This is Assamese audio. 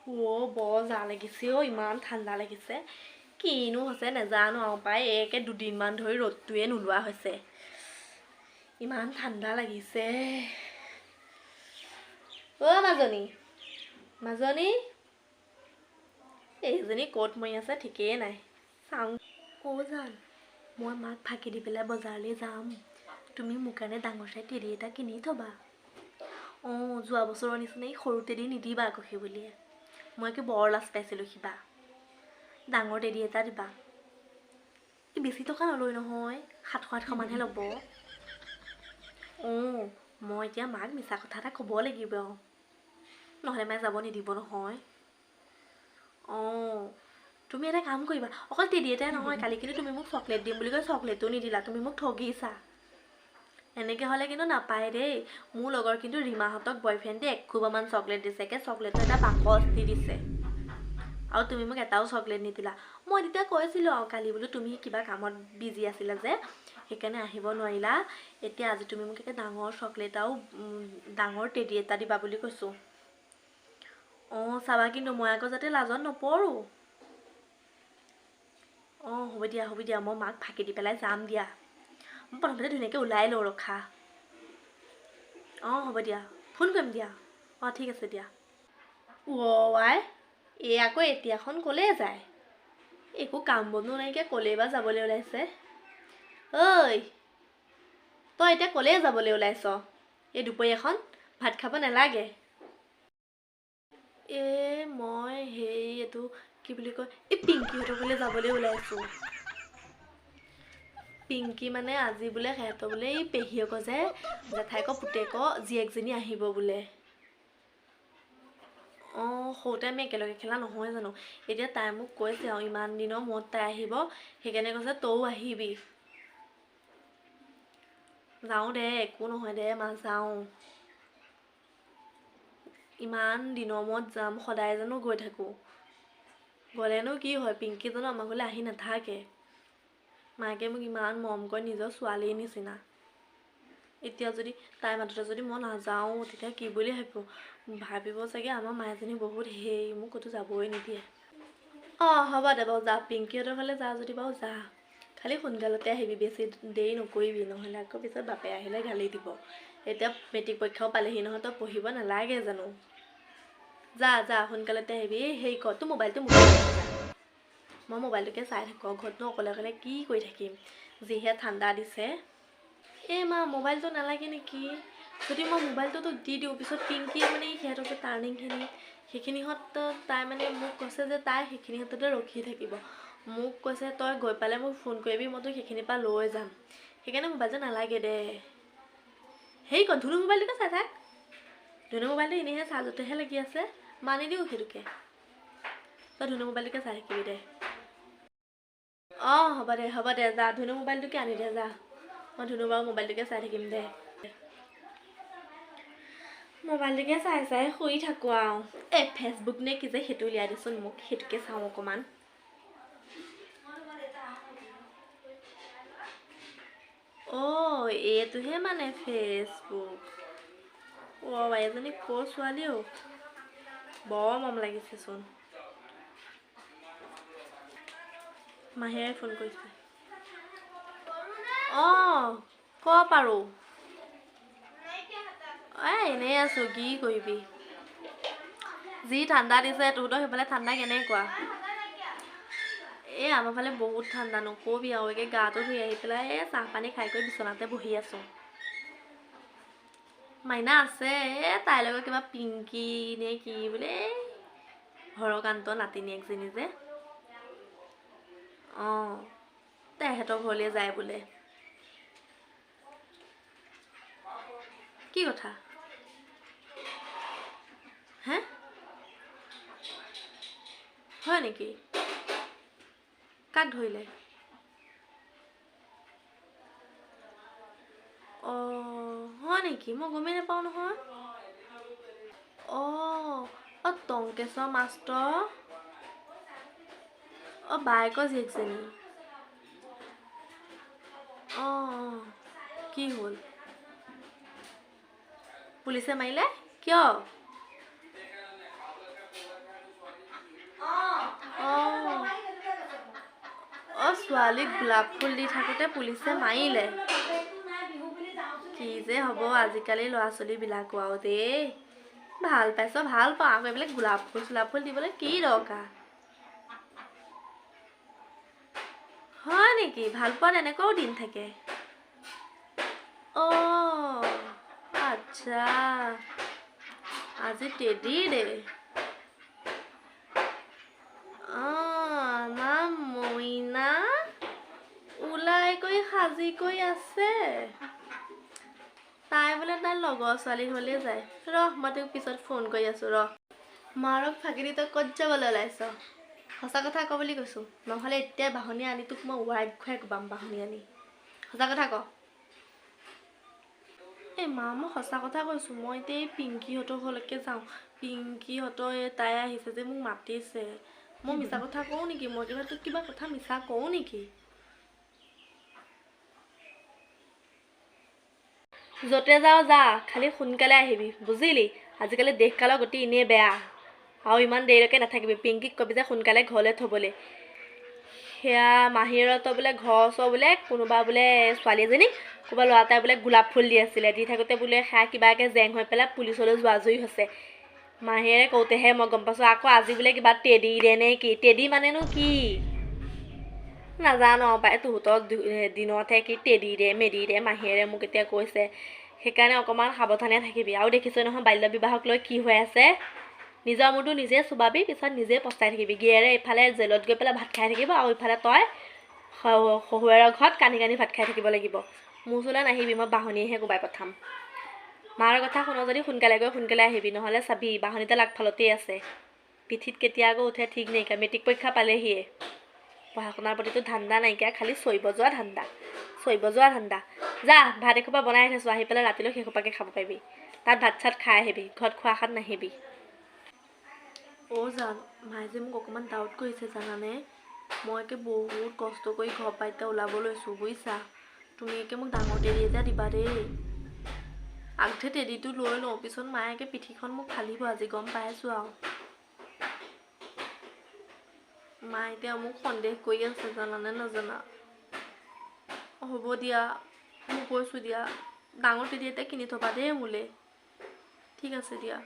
অ' বৰ জাৰ লাগিছে অ', ইমান ঠাণ্ডা লাগিছে, কিনো হৈছে নেজানো আৰু পাই। একে দুদিনমান ধৰি ৰ'দটোৱে নোলোৱা হৈছে, ইমান ঠাণ্ডা লাগিছে। অ' মাজনী, মাজনী, এইজনী ক'ত মৰি আছে ঠিকেই নাই। চাওঁ। অ' জান, মই মাক ফাঁকি দি পেলাই বজাৰলৈ যাম, তুমি মোৰ কাৰণে ডাঙৰ চাই টেডি এটা কিনি থ'বা। অঁ, যোৱা বছৰৰ নিচিনা এই সৰু টেডি নিদিবা আকৌ, সেই বুলিয়ে মই কি বৰ লাজ পাইছিলোঁ কিবা। ডাঙৰ টেডি এটা দিবা। এই বেছি টকা নলয় নহয়, 700 800 মানহে ল'ব। অঁ, মই এতিয়া মাক মিছা কথা এটা ক'ব লাগিব আৰু, নহ'লে মায়ে যাব নিদিব নহয়। অঁ, তুমি এটা কাম কৰিবা, অকল টেডি এটাই নহয়, কালি কিন্তু তুমি মোক চকলেট দিম বুলি কৈ চকলেটো নিদিলা, তুমি মোক ঠগিছা। এনেকৈ হ'লে কিন্তু নাপায় দেই। মোৰ লগৰ কিন্তু ৰীমাহঁতক বয়ফ্ৰেণ্ডে এসোপামান চকলেট দিছে, একে চকলেটৰ এটা বাকচ দি দিছে, আৰু তুমি মোক এটাও চকলেট নিদিলা। মই তেতিয়া কৈছিলোঁ আৰু কালি বোলো তুমি কিবা কামত বিজি আছিলা যে, সেইকাৰণে আহিব নোৱাৰিলা। এতিয়া আজি তুমি মোক একে ডাঙৰ চকলেট আৰু ডাঙৰ টেডি এটা দিবা বুলি কৈছোঁ। অঁ, চাবা কিন্তু মই আকৌ যাতে লাজত নপৰোঁ। অঁ, হ'ব দিয়া, হ'ব দিয়া, মই মাক ফাঁকি দি পেলাই যাম দিয়া। মই প্ৰথমতে ধুনীয়াকৈ ওলাই লওঁ ৰখা। অঁ, হ'ব দিয়া, ফোন কৰিম দিয়া। অঁ, ঠিক আছে দিয়া। অ' আই, এই আকৌ এতিয়াখন ক'লৈ যায়? একো কাম বনো নাইকিয়া, ক'লৈ বা যাবলৈ ওলাইছে? ঐ তই এতিয়া ক'লৈ যাবলৈ ওলাইছ? এই দুপৰীয়াখন ভাত খাব নালাগে? এই মই হেৰি এইটো কি বুলি কয়, এই পিংকিহঁতৰ ঘৰলৈ যাবলৈ ওলাইছোঁ। পিংকি মানে আজি বোলে সিহঁতৰ বোলে এই পেহীয়েকৰ যে জেঠাইকৰ পুতেকৰ জীয়েকজনী আহিব বোলে। অঁ, সৰুতে আমি একেলগে খেলা নহয় জানো? এতিয়া তাই মোক কৈছে আৰু ইমান দিনৰ মূৰত তাই আহিব, সেইকাৰণে কৈছে তয়ো আহিবি। যাওঁ দে, একো নহয় দে মা, যাওঁ। ইমান দিনৰ মূৰত যাম, সদায় জানো গৈ থাকোঁ? গ'লেনো কি হয়, পিংকি জানো আমাৰ ঘৰলৈ আহি নাথাকে? মাকে মোক ইমান মৰম কৰে, নিজৰ ছোৱালীৰ নিচিনা। এতিয়া যদি তাই মাতোতে যদি মই নাযাওঁ, তেতিয়া কি বুলি ভাবিব? ভাবিব চাগে আমাৰ মাইজনী বহুত হেৰি, মোক ক'তো যাবই নিদিয়ে। অঁ, হ'ব দে বাৰু, যা। পিংকিহঁতৰ ঘৰলৈ যা যদি বাৰু যা, খালি সোনকালতে আহিবি, বেছি দেৰি নকৰিবি, নহ'লে আকৌ পিছত বাপে আহিলে গালি দিব। এতিয়া মেট্ৰিক পৰীক্ষাও পালেহি নহয়, তই পঢ়িব নালাগে জানো? যা যা, সোনকালতে আহিবি। এই হেৰি কৰ, তোৰ মোবাইলটো মোক, মই মোবাইলটোকে চাই থাকোঁ, ঘৰতনো অকলে অকলে কি কৰি থাকিম, যিহে ঠাণ্ডা দিছে। এই মা, মোবাইলটো নালাগে নেকি? যদি মই মোবাইলটো তোক দি দিওঁ, পিছত পিংকিয়ে মানে সিহঁতৰ যে টাৰ্ণিংখিনি সেইখিনিহঁত তাই মানে মোক কৈছে যে তাই সেইখিনিহঁততে ৰখি থাকিব। মোক কৈছে তই গৈ পালে মোক ফোন কৰিবি, মই তোক সেইখিনিৰ পৰা লৈ যাম। সেইকাৰণে মোবাইলটো নালাগে দে। হেৰি কৰ, ধুনু মোবাইলটোকে চাই থাক। ধুনু মোবাইলটো এনেইহে চাৰ্জতেহে লাগি আছে, মানি দিওঁ সেইটোকে। তই ধুনু মোবাইলটোকে চাই থাকিবি দে। অঁ, হ'ব দে, হ'ব দে, যা, ধুনু মোবাইলটোকে আনি দে যা। মই ধুনু বাৰু মোবাইলটোকে চাই থাকিম দে। মোবাইলটোকে চাই চাই শুই থাকোঁ আৰু। এই ফেচবুক নে কি যে সেইটো উলিয়াই দেচোন মোক, সেইটোকে চাওঁ অকণমান। অ', এইটোহে মানে ফেচবুক। অ' এজনী কৰ ছোৱালী অ', বৰ মৰম লাগিছেচোন। মাহীয়ে ফোন কৰিছে। অঁ, ক পাৰোঁ। এই এনেই আছোঁ, কি কৰিবি, যি ঠাণ্ডা দিছে। তহঁতৰ সেইফালে ঠাণ্ডা কেনেকুৱা? এই আমাৰ ফালে বহুত ঠাণ্ডা, নকবি আৰু। একে গাটো ধুই আহি পেলাই এই চাহ পানী খাই কৰি বিচনাতে বহি আছোঁ। মাইনা আছে, এই তাইৰ লগত কিবা পিংকি নে কি বোলে, হৰকান্ত নাতিনীয়েকজনী যে, অঁ, তেহেঁতৰ ঘৰলৈ যায় বোলে। কি কথা হে, হয় নেকি? কাক ধৰিলে? অঁ, হয় নেকি? মই গমেই নাপাওঁ নহয়। অঁ অঁ, টংকেশ্বৰ মাষ্টৰ অঁ বায়েকৰ জীয়েকজনী। অঁ অঁ, কি হ'ল? পুলিচে মাৰিলে কিয়? ছোৱালীক গোলাপ ফুল দি থাকোঁতে পুলিচে মাৰিলে। কি যে হ'ব আজিকালি ল'ৰা ছোৱালীবিলাকো আৰু দেই। ভাল পাইছ ভাল পাওঁ, আকৌ এইবিলাক গোলাপ ফুল চোলাপ ফুল দিবলৈ কি দৰকাৰ হয় নেকি? ভাল পোৱাত এনেকুৱাও দিন থাকে। অঁ আচ্ছা, আজি টেডি দে। অঁ আমাৰ মইনা ওলাই কৰি সাজি কৰি আছে। তাই বোলে তাইৰ লগৰ ছোৱালী ঘৰলৈ যায়। ৰহ, মই তোক পিছত ফোন কৰি আছোঁ ৰহ। মাৰক ফাঁকি দি তই ক'ত যাবলৈ ওলাইছ? সঁচা কথা ক বুলি কৈছোঁ, নহ'লে এতিয়া বাহনী আনি তোক মই ৱাইট খুৱাই কোবাম বাহনী আনি। সঁচা কথা ক। এই মা, মই সঁচা কথা কৈছোঁ, মই এতিয়া এই পিংকিহঁতৰ ঘৰলৈকে যাওঁ। পিংকিহঁতৰ এই তাই আহিছে যে, মোক মাতিছে। মই মিছা কথা কওঁ নেকি? মই কিবা তোক কিবা কথা মিছা কওঁ নেকি? য'তে যাওঁ যা, খালি সোনকালে আহিবি বুজিলি। আজিকালি দেশকালৰ গতি এনেই বেয়া, আৰু ইমান দেৰিলৈকে নাথাকিবি। পিংকিক কবি যে সোনকালে ঘৰলৈ থ'বলৈ। সেয়া মাহীহঁতৰ বোলে ঘৰৰ ওচৰ বোলে কোনোবা বোলে ছোৱালী এজনীক ক'ৰবা ল'ৰা এটাই বোলে গোলাপ ফুল দি আছিলে, দি থাকোঁতে বোলে সেয়া কিবাকৈ জেং হৈ পেলাই পুলিচলৈ যোৱা জুৰি হৈছে। মাহীয়ে কওঁতেহে মই গম পাইছোঁ। আকৌ আজি বোলে কিবা টেডি দে নে কি? টেডি মানেনো কি নাজানো আৰু পাই। তহঁতৰ দিনতহে কি টেডি দে মেডি দে মাহীয়েৰে মোক এতিয়া কৈছে। সেইকাৰণে অকণমান সাৱধানে থাকিবি। আৰু দেখিছ নহয় বাল্য বিবাহক লৈ কি হৈ আছে। নিজৰ মূৰটো নিজে চোবাবি, পিছত নিজে পস্তাই থাকিবি। গিয়েৰে ইফালে জেলত গৈ পেলাই ভাত খাই থাকিব, আৰু ইফালে তই শহুৱেৰৰ ঘৰত কান্দি কান্দি ভাত খাই থাকিব লাগিব। মোৰ ওচৰলৈ নাহিবি, মই বাহনীয়েহে কোবাই পঠাম। মাৰ কথা শুন যদি সোনকালে গৈ সোনকালে আহিবি, নহ'লে চাবি বাহনীডাল আগফালতেই আছে। পিঠিত কেতিয়া আকৌ উঠে ঠিক নাইকিয়া। মেট্ৰিক পৰীক্ষা পালেহিয়ে, পঢ়া শুনাৰ প্ৰতিটো ধান্দা নাইকিয়া, খালি চৰিব যোৱা ধান্দা, চৰিব যোৱা ধান্দা। যা, ভাত এসোপা বনাই থৈছোঁ, আহি পেলাই ৰাতিলৈ সেইসোপাকে খাব পাৰিবি। তাত ভাত চাত খাই আহিবি, ঘৰত খোৱা খাত নাহিবি। অ' জান, মায়ে যে মোক অকণমান ডাউট কৰিছে জানানে? মই একে বহুত কষ্ট কৰি ঘৰৰ পৰা এতিয়া ওলাব লৈছোঁ বুজিছা। তুমি একে মোক ডাঙৰ টেডি এটা দিবা দেই। আগতে টেডিটো লৈ লওঁ, পিছত মায়ে একে পিঠিখন মোক ফালিব আজি, গম পাইছোঁ আৰু। মায়ে এতিয়া মোক সন্দেহ কৰি আছে জানানে নাজানা? হ'ব দিয়া, মই কৈছোঁ দিয়া, ডাঙৰ টেডি এটা কিনি থ'বা দেই মোলৈ। ঠিক আছে দিয়া।